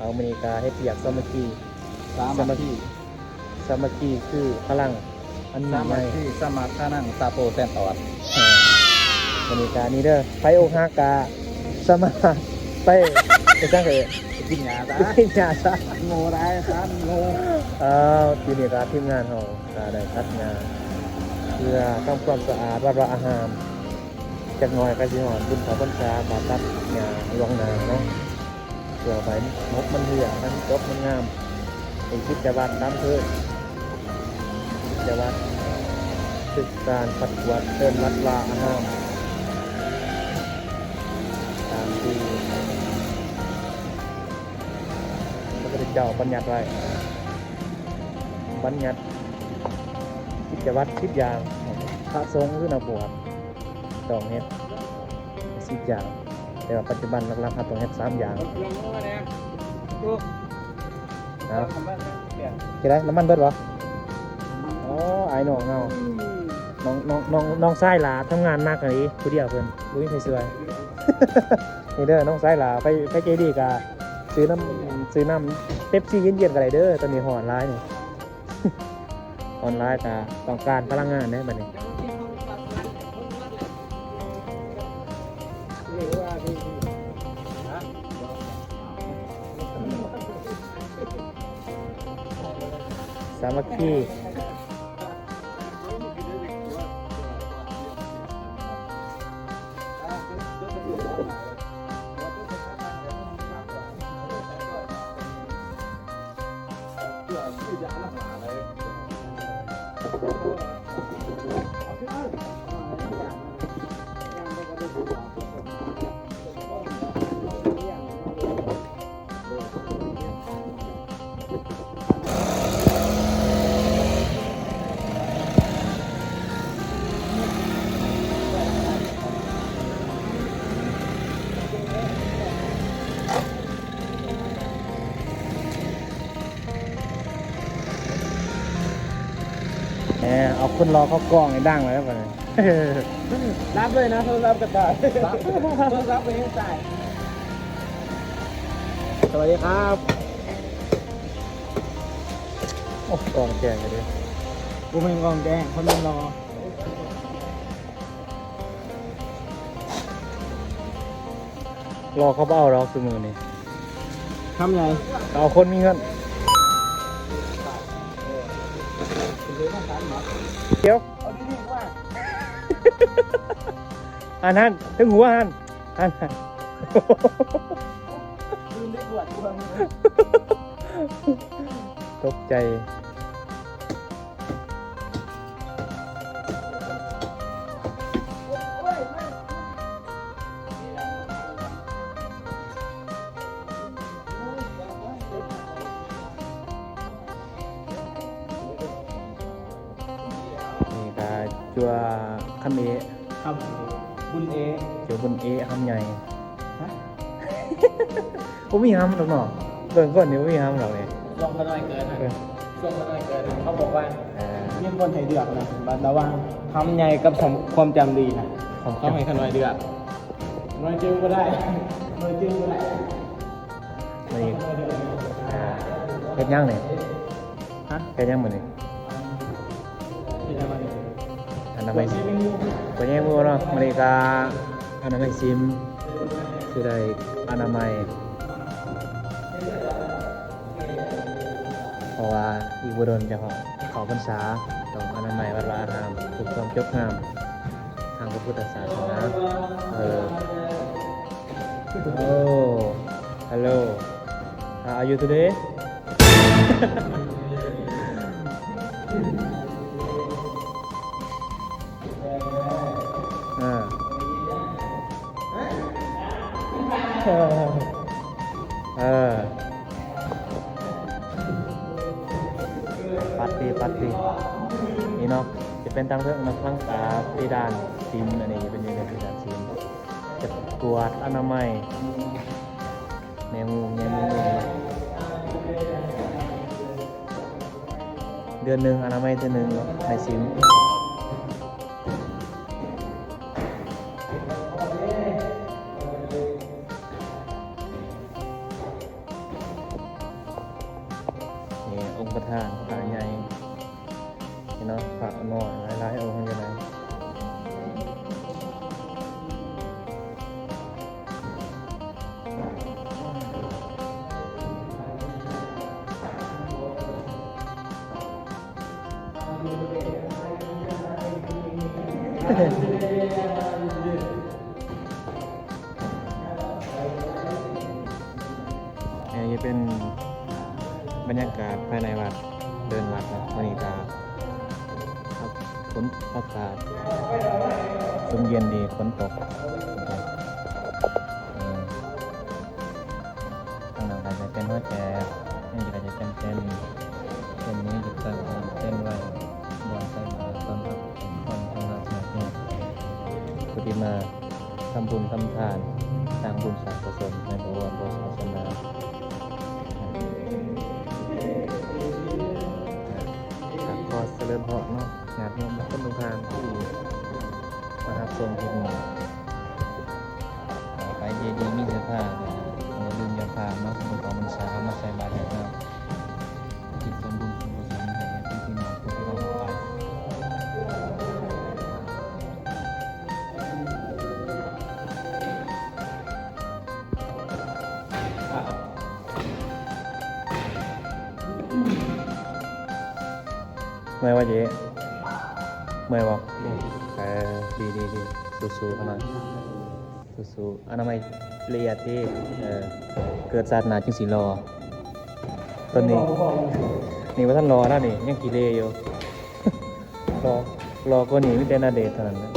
ເອົາ ມື້ນີ້ກະເຮັດວຽກສາມັກຄີ ສາມັກຄີ ສາມັກຄີຄືພະລັງອັນຍິ່ງໃຫຍ່ ສາມັກຄີ ສະມາຄານັງ ຕາໂຕແຕນຕອດ ເອີ ມື້ນີ້ກະນີ້ເດີ ໃຜອົກຫັກກະສາມາດໄປ ໄປຈັ່ງເອີ ໄປກິນຫຍ້າຊະ ໄປກິນຫຍ້າຊະ ໂງ່ຫຼາຍຊັ້ນໂງ່ ເອີ ມື້ນີ້ກະທີມງານເຮົາກະໄດ້ຕັດຫຍ້າ ເພື່ອທຳຄວາມສະອາດວັດວາອາຮາມ ຈັກໜ່ອຍກະຊິຮອດບຸນເຂົ້າພັນສາ ກະຕັດຫຍ້າລ່ວງໜ້າເນາະ ເພື່ອໄປໝົກມັນເຫຼືອ ໃຫ້ມັນຈົບມັນງາມ ເປັນກິດຈະວັດຕາມເຄີຍ ກິດຈະວັດ ຄືການຂັດກວາດເດີ່ນວັດວາອາຮາມ ຕາມທີ່ພະພຸດທະເຈົ້າບັນຍັດໄວ້ ບັນຍັດກິດຈະວັດສິບຢ່າງ ພະສົງ ຫຼື ນັກບວດ ຕ້ອງເຮັດສິບຢ່າງ ແຕ່ວ່າປັດຈຸບັນຫຼັກໆເຮົາຕ້ອງເຮັດສາມຢ່າງ ເອົາ ຊິໄດ້ ນ້ຳມັນເບິດບໍ່? ອໍ ອ້າຍນ້ອງເຮົາ ນ້ອງ ນ້ອງ ນ້ອງ ນ້ອງຊາຍຫຼ້າທຳງານໜັກອີ່ຫຼີ ຜູ້ດຽວເພິ່ນ ບໍ່ມີໃຜຊ່ວຍ ນີ້ເດີ ນ້ອງຊາຍຫຼ້າ ໃຜ ໃຜໃຈດີກະຊື້ນ້ຳ ຊື້ນ້ຳເປັບຊີເຢັນໆກະໄດ້ເດີ ຕອນນີ້ຮ້ອນຫຼາຍນີ້. ອອນລາຍກະຕ້ອງການພະລັງງານເດ້ບັດນີ້ ສາມັກຄີ. ແໝ ເອົາຄົນຫຼໍ່ເຂົ້າກ້ອງໃຫ້ດັງເລີຍບັດນີ້ ດັບເລີຍນະ ໂທລະສັບກະຕາຍ ໂທລະສັບກະຍັງຕາຍ. ສະຫວັດດີຄັບ. ໂອ້ ກ້ອງແຈ້ງເລີຍເດ້ ບໍ່ແມ່ນກ້ອງແຈ້ງ ຄົນມັນຫຼໍ່. ຫຼໍ່ເຂົາບໍ່ເອົາດອກຊຸມື້ນີ້ ທຳຫຍັງ ເອົາຄົນມີເງິນ ດຽວ ອັນນັ້ນ ເທິງຫົວຫັ້ນ ອັນນັ້ນ ຕົກໃຈ. ນີ້ກະຈົວຄຳເອ ຄຳບຸນເອ ຈົວບຸນເອ ຄຳໃຫຍ່ ຮະ ບໍ່ມີຫຳດອກເນາະ ເບິ່ງກ່ອນນີ້ບໍ່ມີຫຳດອກນີ້ ຊ່ວງຂ້ານ້ອຍເກີດນະ ເອີ ຊ່ວງຂ້ານ້ອຍເກີດນະ ເຂົາບອກວ່າ ເອີ ມີຄົນໃຫ້ເລືອກນະ ລະຫວ່າງຄຳໃຫຍ່ກັບຄວາມຈຳດີນະ ເຂົາໃຫ້ຂ້ານ້ອຍເລືອກ ນ້ອຍຈຶ່ງບໍ່ໄດ້ ນ້ອຍຈຶ່ງບໍ່ໄດ້ ນີ້ ເຮັດຫຍັງນີ້? ຮະ ເຮັດຫຍັງມື້ນີ້? ອະນາໄມ ກວດແຍງມືເນາະ ມື້ນີ້ກະອະນາໄມຊິມ ຊິໄດ້ອະນາໄມ ເພາະວ່າອີກບໍ່ດົນຈະເຂົ້າ ເຂົ້າພັນສາ ຕ້ອງອະນາໄມວັດວາອາຮາມ ເພື່ອຄວາມຈົບງາມທາງພະພຸດທະສາສະໜາ ເອີ. Oh, hello. How are you today? ເອີ ເອີ ປາຕີ ປາຕີ ນີ້ເນາະ ຈະເປັນທາງເທິງເນາະ ທາງ ອ່າ ເພດານຊິມ ອັນນີ້ເປັນຢູ່ໃນເພດານຊິມ ຈະກວດອະນາໄມ ແມງມຸມ ແມງມຸມ ເດືອນໜຶ່ງອະນາໄມເທື່ອໜຶ່ງເນາະ ໃນຊິມ. ນີ້ ປະທານ ພະໃຫຍ່ ນີ້ເນາະ ພະນ້ອຍຫຼາຍໆອົງຢູ່ໃນ ອັນນີ້ເປັນບັນຍາກາດພາຍໃນວັດ ເດີ່ນວັດເນາະ. ມື້ນີ້ກະຝົນ ອາກາດຊຸ່ມເຢັນດີ ຝົນຕົກ. ເອີ ທາງນັ້ນກະຈະເປັນຫົວແຈກ ນີ້ກະຈະເປັນເຕັນ ເຕັນນີ້ຈະຕັ້ງເຕັນໄວ້ບ່ອນໃສ່ບາດ ຕອນຮັບ ຕອນຮັບ ຜູ້ທີ່ມາ ທຳບຸນທຳທານ ສ້າງບຸນສ້າງກຸສົນໃນພະບວນໂບສາສະໜາ. ກໍສະເຫຼີມເພາະເນາະ ຍາດໂຍມທຸກຄົນທຸກທ່ານທີ່ມາຮັບຊົມຄລິບນີ້. ໃຜໃຈດີມີສັດທາ ກໍຢ່າລືມຢ່າພາດເນາະ ບຸນອອກພັນສາ ເອົາມາໃສ່ບາດໃຫ້ເຮົາ ອຸທິດສ່ວນບຸນສ່ວນກຸສົນໃຫ້ພີ່ນ້ອງຜູ້ທີ່ເຮົາຮັກ. ເມື່ອຍບໍ່ເຈ້? ເມື່ອຍບໍ່? ເອີ ດີໆ ສູ້ໆ ເຂົາໜ່ອຍ ສູ້ໆ. ອະນາໄມລະອຽດຕິ ເອີ ເກີດຊາດໜ້າຈຶ່ງຊິຫຼໍ່. ຕອນນີ້ ນີ້ບໍ່ທັນຫຼໍ່ນະ ນີ້ຍັງຂີ້ເລຢູ່. ຫຼໍ່ ຫຼໍ່ກວ່ານີ້ມີແຕ່ນາເດດເທົ່ານັ້ນແຫຼະ.